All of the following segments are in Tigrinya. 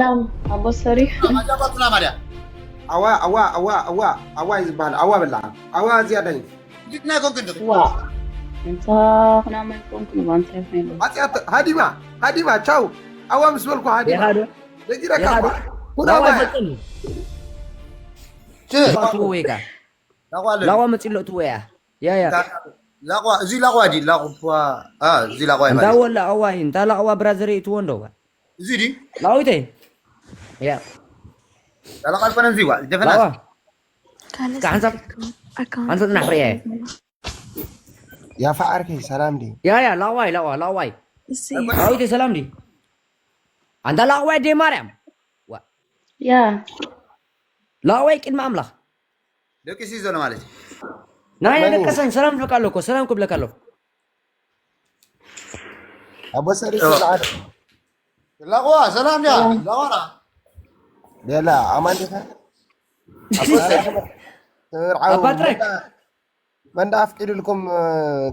ሰላም ኣቦ ሰሪሕ። ኣጃባትና ማርያ ኣዋ ኣዋ ኣዋ ኣዋ ኣዋ እዩ ዝበሃል። ኣዋ በላ ኣዋ እዚያ ዳይ ጅግና ኮንክ እንድኺ ዋ እንታ ኩናማይ ኮንኩ ንባንታይ ኮይኑ ማፅያት ሃዲማ ሃዲማ ቻው ኣዋ ምስ በልኩ ሃዲማ ይኻዶ ደጊረካ ይኻዶ ኩናማ ላዋ ይፈጥን ች- ባቱ ወይካ ላቋ ኣሎ ላዋ መፂሎ እትወያ ያ ያ ላቋ እዚ ላቋ ዲ ላቋ አ እዚ ላቋ እንዳ ማለት ወላ ኣዋ እንዳ ላዋ ብራዘር እትወ እንደዋ እዚ ዲ ላዊተይ ያ ላቋ ኣልኮነ እዚ ዋ ደፈና ላዋ ካለስ ሓንሳብ ኣካውንት ሓንሳብ ናሕሪያ ያፋ ዓርከይ ሰላም ድዩ ያ ያ ላዋይ ላዋ ላዋይ እሲ ላዊተይ ሰላም ድዩ ኣንታ ላዋይ ደ ማርያም ያ ላዋይ ቅድሚ ኣምላኽ ደቂ ሲዞ ማለት እዩ ናይ መን እዩ? ደቀሰን ሰላም ክብለካ ኣለኮ ሰላም ክብለካ ኣለኩ ኣቦ ሰሪፍ ሰላም ላቋ ሰላም ያ ላቋ ቤላ ኣማን ዲኻ ኣባ ጥራይ መን ዳ ኣፍቂድልኩም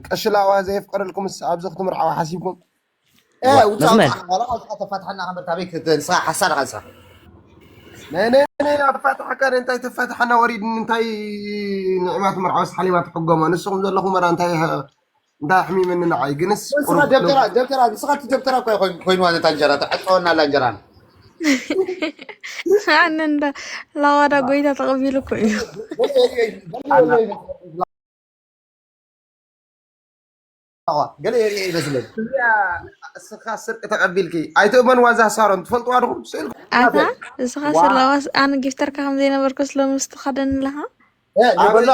ቀሽላዋ ዘየፍቀደልኩም ኣብዚ ክትምርዓው ሓሲብኩም ውፃ መስመር። ተፋትሓና ከመርታቤት ንስኻ ሓሳድ ኻንሳ ነነነ ኣፋታሕካ እንታይ ተፋታሓና ወሪድኒ እንታይ ንዕማት ምርዓውስ ሓሊማ ትሕጎሞ ንስኹም ዘለኹም ራ እንታይ እንታይ ኣሕሚመኒ ንዓይ ግንስ ንስኻ ደብተራ ደብተራ ንስኻ እቲ ደብተራ እኮ ኮይንዋ ነታ እንጀራ ተዕፀወና ኣላ እንጀራ ኣነ እንዳ ላዋዳ ጎይታ ተቐቢሉ እኮ እዩ። ገለ የርኢ ይመስለኝ እዚኣ እስኻ ስርቂ ተቐቢልኪ ኣይትእመንዋ እዛ ሳሮን ትፈልጥዋ ድኹም ስእልኩም ኣታ እስኻ ስላዋስ ኣነ ጊፍተርካ ከም ዘይነበርኩ ስለምስ ትኸደኒ ኣለኻ። እ፣ ጀበላ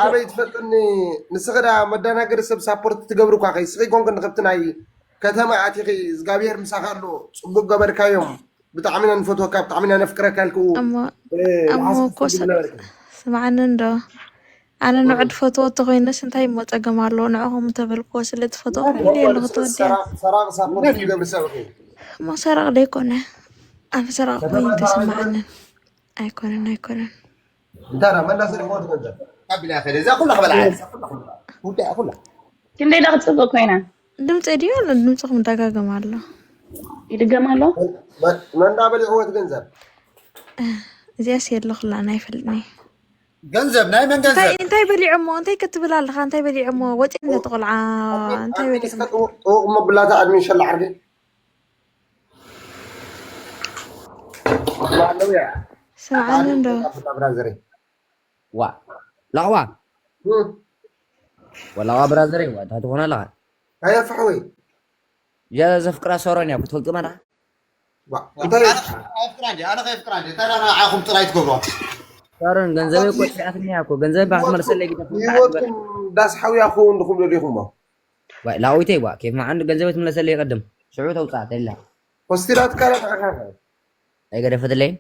ኣበይ ትፈልጥኒ ንስኺ ዳ መዳናገሪ ሰብ ሳፖርት ትገብሪ እኳ ኸይ ስኺ ኮንክን ከብቲ ናይ ከተማ ኣቲኺ እግዚኣብሔር ምሳኻ ኣሎ ፅቡቅ ገበርካዮም ብጣዕሚ ኢና ንፈትወካ ብጣዕሚ ኢና ነፍቅረካ ኢልክኡ እሞ እ፣ እሞ ንሓስብ እኮ ትብል ነበርኪ ስምዓኒ እንዶ ኣነ ንዑ ድፈትዎ ተኮይነስ እንታይ እሞ ፀገም ኣለዎ ንዕኹም ተበልክዎ ስለ ትፈትዎ ክንደይ ኣለኹ ተወዲያ ሰራቅ ሳፖርት ትገብሪ ሰብ ኢኺ እሞ ሰረቕ ዶ ኣይኮነ ኣነ ሰረቕ ኮይኑ ተሰምዓንን ኣይኮነን ኣይኮነን እንታይ ዳ መላ ሰሪሕዎ ትገንዘብ ካቢላ ከደ እዛ ኩላ ክበላ እዛ ኩላ ክበላ ውዳ ኩላ ክንደይ ዳ ክፅብቅ ኮይና ድምፂ ድዩ ኣሎ ድምፅኹም ደጋገም ኣሎ ይድገም ኣሎ መን ዳ በሊዕዎ ትገንዘብ እዚኣስ የለኹላ ናይ ፈልጥኒ ገንዘብ ናይ መን እንታይ ገንዘብ እንታይ በሊዖሞ እንታይ ክትብል ኣለኻ እንታይ በሊዖሞ ወፂ ነቲ ቆልዓ እንታይ በሊዖሞ ጥውቕ መብላታ ኣድሚን ሸላ ዓርቢ ኣለውያ ስምዓኒ እንዶ ብራዘረይ ዋ ላዋ ወላዋ ብራዘረይ ዋ እንታይ ትኾን ኣለኻ ኣየፍሕወይ እዛ ዘፍቅራ ሰሮን እያ ክትፈልጡ መራ እንታይ ኣፍቅራ እንዲ ኣነ ከየፍቅራ እንዲ እንታይ ዳ ንዓኹም ጥራይ ትገብሮ ሰሮን ገንዘበይ እኮ ጥፊኣትኒ እያ እኮ ገንዘበይ ባክመልሰለይ ግደ ህይወትኩም ዳስ ሓውያ ክኸውን ድኹም ደሊኹሞ ላዊተይ ዋ ኬፍ መዓንዱ ገንዘበይ ትመለሰለይ ይቐድም ሽዑ ተውፅኣ ተላ ሆስቲላት ካላት ዓኻ ኣይገደፈትለይ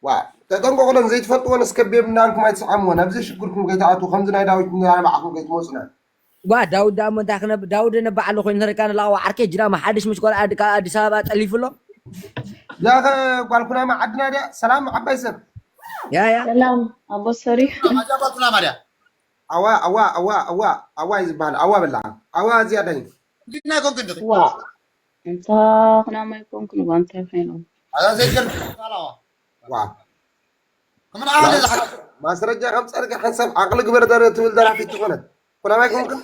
ዋ ተጠንቀቑለን ዘይትፈልጥዎን እስከ ቤብ እንዳልኩም ኣይትስዓምዎን ኣብ ዘይሽግርኩም ከይትኣትዉ ከምዚ ናይ ዳዊት እንዳባዕኹም ከይትመፁና ዋ ዳውድ ደኣ እሞ እንታይ ክነብ ዳውድ ነባዓሉ ኮይኑ ተረካ ንላዋ ዓርከይ ጅራማ ሓድሽ ምሽ ጓል ዓዲ ካብ ኣዲስ ኣበባ ጠሊፉ ኣሎ ያኸ ጓል ኩናማ ዓድና ድያ ሰላም ዓባይ ሰብ ያ ያ ሰላም ኣቦ ሰሪሕ ኣጃባትና ማርያ ኣዋ ኣዋ ኣዋ ኣዋ ኣዋ እዩ ዝበሃል ኣዋ በላ ኣዋ እዚኣ ዳይ ጅግና ኮንክ እንድኺ ዋ እንታ ኩናማይ ኮንኩ ንባንታይ ኮይኖም ኣዛ ዘይገርም ካላዋ ዋ ከምና ኣለ ዝሓ ማስረጃ ከም ፀርቂ ሓንሳብ ዓቕሊ ግበር ዘረ ትብል ደራፊት ዝኾነት ኩናማይ ኮንክን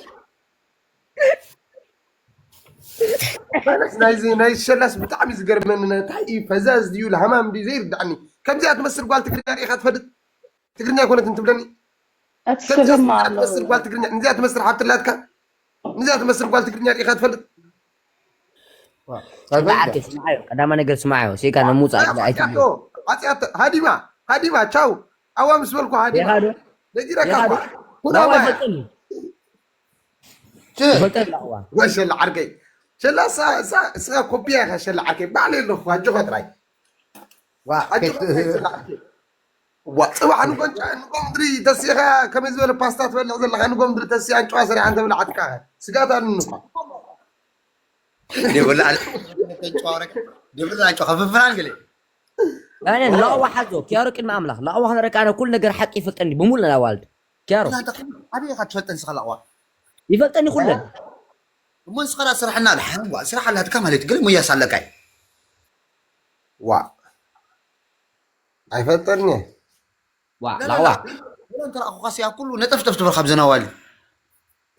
ናይዚ ናይ ሸላስ ብጣዕሚ ዝገርመኒ እንታይ እዩ ፈዛዝ ድዩ ለሃማም ድዩ ዘይርዳዕኒ ከምዚኣ ትመስል ጓል ትግርኛ ርኢኻ ትፈልጥ ትግርኛ ኣይኮነትን ትብለኒ ከምዚኣ ኣትስርማ ኣሎ ትመስል ጓል ትግርኛ ንዚኣ ትመስል ሓብትላትካ ንዚኣ ትመስል ጓል ትግርኛ ርኢኻ ትፈልጥ ስምዓዮ ቀዳማ ነገር ስምዓዮ ሴካ ነሙፃ ኣይትብሉ ኣፅያቶ ሃዲማ ሃዲማ ቻው ኣዋ ምስ በልኩ ሃዲማ ይኻዶ ነጊረካ ይኻዶ ኩና ላዋ ማያ ይፈልጠኒ ይፈልጠኒ ላዋ ወሸላ ዓርከይ ሸላ እሳ እሳ እስኻ ኮፒያ ኢኻ ሸላ ዓርከይ ባዕለ ኣለኹ ኣጆኻ ጥራይ ኣጆኻ ጥራይ ሸላ ዓርከይ ዋ ፅባሕ ንጎንጫ ንጎምድሪ ተሲኻ ከመይ ዝበለ ፓስታ ትበልዕ ዘለኻ ንጎምድሪ ተሲኻ እንጨዋ ሰሪሓ እንተብልዓትካ ስጋት ኣልኒ እኳ ደብላ ደብላ ጨኸፍፍናን ገለ ኣነ ላዋ ሓዞ ኪያሮ ቅድሚ ኣምላኽ ላዋ ክነረካ ኣነ ኩሉ ነገር ሓቂ ይፈልጠኒ ብምሉእ ኣዋልድ ኪያሮ ኣበይ ኢኻ ትፈልጠን ስኻ ላዋ ይፈልጠኒ ኩለን እሞ ንስኻ ዳ ስራሕና ኣለ ሓንዋ ስራሕ ኣላትካ ማለት ገለ ሙያስ ኣለካ እዩ ዋ ኣይፈልጠልኒ። ዋ ላዋ ወላ እንተ ረኣኹኻ ሲያ ኩሉ ነጠፍጠፍ ትብል ካብ ዘናዋሊ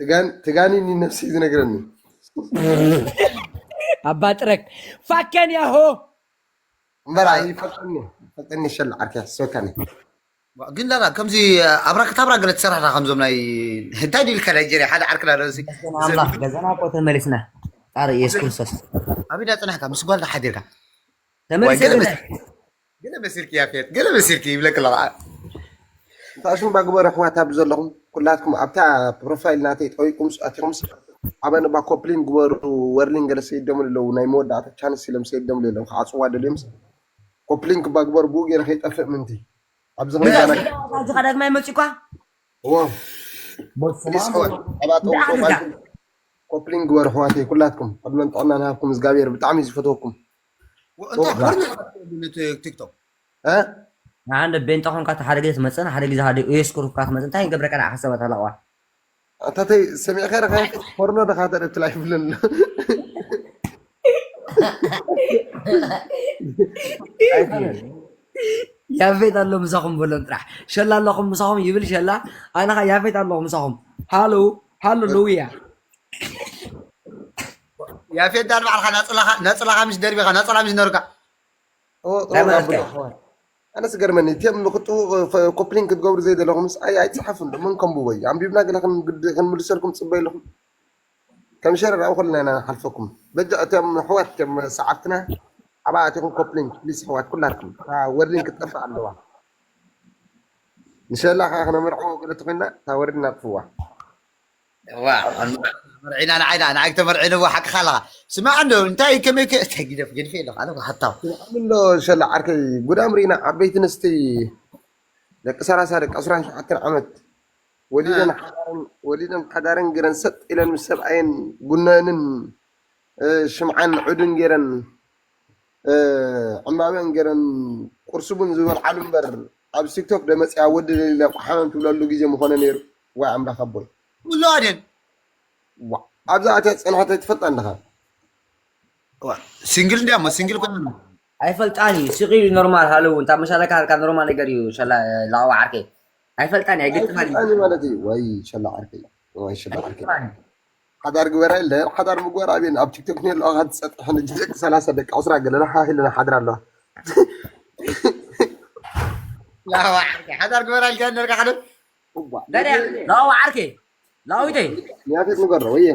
ትጋን ትጋኒኒ ነፍሲ ዝነግረኒ ኣባ ጥረክ ፋከን ያሆ እምበር ኣይፈልጠኒ። ፈልጠኒ ሸል ዓርኪያ ሶካኒ ግን ላላ ከምዚ ኣብራ ክታብራ ገለ ትሰራሕና ከምዞም ናይ እንታይ ድልካ ናይጀርያ ሓደ ዓርክና ርእሲ ኣምላኽ ገዛና እኮ ተመሊስና ጣር ኢየሱስ ክርስቶስ ኣቢዳ ጽናሕካ ምስ ጓልካ ሓዲርካ ተመሊሰ ገለ መሲልኪ ያፌት ገለ መሲልኪ ይብለክ ኣለኻ እንታሽም ባግበር ኣሕዋት ኣብ ዘለኹም ኩላትኩም ኣብታ ፕሮፋይል ናተይ ጠዊቁምስ ኣቲኹምስ ኣበ ነባ ኮፕሊን ግበሩ። ወርሊን ገለ ሰይደሙ ኣለዉ ናይ መወዳእታ ቻንስ ኢሎም ሰይደሙ ኣለዉ ክዓፅዋ ደልዮምስ ኮፕሊን ክባግበር ብኡ ገይረ ከይጠፍእ ምንቲ ኣብዚ ከምዛና ጅኻ ዳግማይ መፂኳ እዎ ፕሊስ ሕዋት ኣባ ጠውቁ ኮፕሊን ግበሩ ኣሕዋተይ ኩላትኩም ዕድመን ጥዕናን ሃብኩም እግዚኣብሔር ብጣዕሚ እዩ ዝፈትወኩም እንታይ ኮርኒ ቲክቶክ እ ንሓንደ ቤንጣ ኮንካ ሓደ ግዜ ትመፅእን ሓደ ግዜ ሓደ የስኩርካ ትመፅእ እንታይ ንገብረካ ንዓኻ ሰባት ኣለዋ ኣታተይ ሰሚዕካ ርካ ፖርኖ ደኻ ተረትላ ይብልን ያፌት ኣሎ ምሳኹም በሎም ጥራሕ ሸላ ኣለኹም ምሳኹም ይብል ሸላ ኣነ ኸ ያፌት ኣለኹ ምሳኹም ሃሎ ሃሎ ሉያ ያፌት ዳን ባዕልካ ነፅላኻ ነፅላኻ ምስ ደርቢኻ ነፅላ ምስ ነርካ ኣነስ ገርመኒ እቲም ንክጡ ኮፕሊን ክትገብሩ ዘይደለኹምስ ኣይ ኣይፅሓፉ እንዶ ምን ከምብዎ እዩ ኣንቢብና ገለ ክንምልሰልኩም ፅበ ኣለኹም ከም ሸረር ኣብ ኩልና ኢና ንሓልፈኩም በጃ እቶም ኣሕዋት እቶም ሰዓብትና ኣብኣ ኣቲኹም ኮፕሊን ፕሊስ ኣሕዋት ኩላትኩም እታ ወርሊን ክትጠፍእ ኣለዋ ንሸላ ከዓ ክነመርዕዎ ገለ ተኮይና እታ ወርሊን ኣጥፍዋ ዋ መርዒና ንዓይና ንዓይ ተመርዒንዎ ሓቅኻ ኣለኻ ስማዕ እንዶ እንታይ ከመይ እንታይ ግደፍ ገድፈ ኣለኻ ኣነ ሓታው ኣሎ ሸላ ዓርከይ ጉዳም ርኢና ዓበይቲ ንስቲ ደቂ ሰላሳ ደቂ ዕስራን ሸውዓተን ዓመት ወሊደን ሓዳረን ወሊደን ሓዳረን ገረን ሰጥ ኢለን ምስ ሰብኣየን ቡነንን ሽምዓን ዑድን ገረን ዕምባበን ገረን ቁርሲ ቡን ዝበልዓሉ እምበር ኣብ ቲክቶክ ደመፅያ ወዲ ደሊላ ቁሓመም ትብለሉ ግዜ ምኾነ ነይሩ። ዋይ ኣምላኽ ኣቦይ። ኩሉ ኣድን ዋ፣ ኣብዛ ኣትያ ዝፀንሐት ኣይትፈልጣ ኣለኻ። ሲንግል እንዲያ ሞ ሲንግል ኮይና ኣይፈልጣን እዩ ስቕ ኢሉ ኖርማል ሃለው እንታ መሻለካ ሃልካ ኖርማል ነገር እዩ ሸላ ላዋ ዓርከይ ኣይፈልጣን እዩ ኣይገጥማን እዩ ኣይፈልጣን ማለት እዩ። ወይ ሸላ ዓርከይ፣ ወይ ሸላ ዓርከይ። ሓዳር ግበራ ኢለ ሓዳር ምግባር ኣብየን ኣብ ቲክቶክ ነለዋ ካን ትፀጥሐን እጅ ደቂ ሰላሳ ደቂ ዕስራ ገለና ሓ ኢለና ሓድር ኣለዋ። ላዋ ዓርከይ ሓዳር ግበራ ኢልካ ነርካ ሓደ ገደ ላዋ ዓርከይ ላዊተይ ያፌት ንገሮ ወየ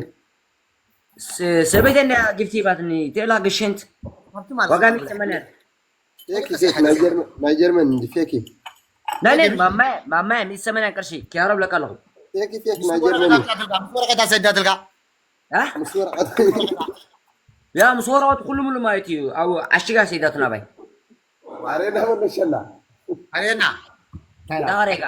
ሰበይተ እንዲያ ጊፍቲ ሂባትኒ ትእላ ግሽንት ዋጋ ሚእቲ ሰማንያ ፌክ ፌክ ናይ ጀርመን ናይ ጀርመን እንዲ ፌክ ናይ ናይ ማማየ ማማየ ሚእቲ ሰማንያ ቅርሺ ኪያሮ ብለካ ኣለኹ ፌክ ፌክ ናይ ጀርመን ምስ ወረቀታ ሰዳትልካ እ? ምስ ወረቀት ያ ምስ ወረቀት ኩሉ ሙሉ ማለት እዩ ኣብ ዓሽጋ ሰይዳትና ባይ ኣሬና ወለሸላ ኣሬና እንዳኸሬካ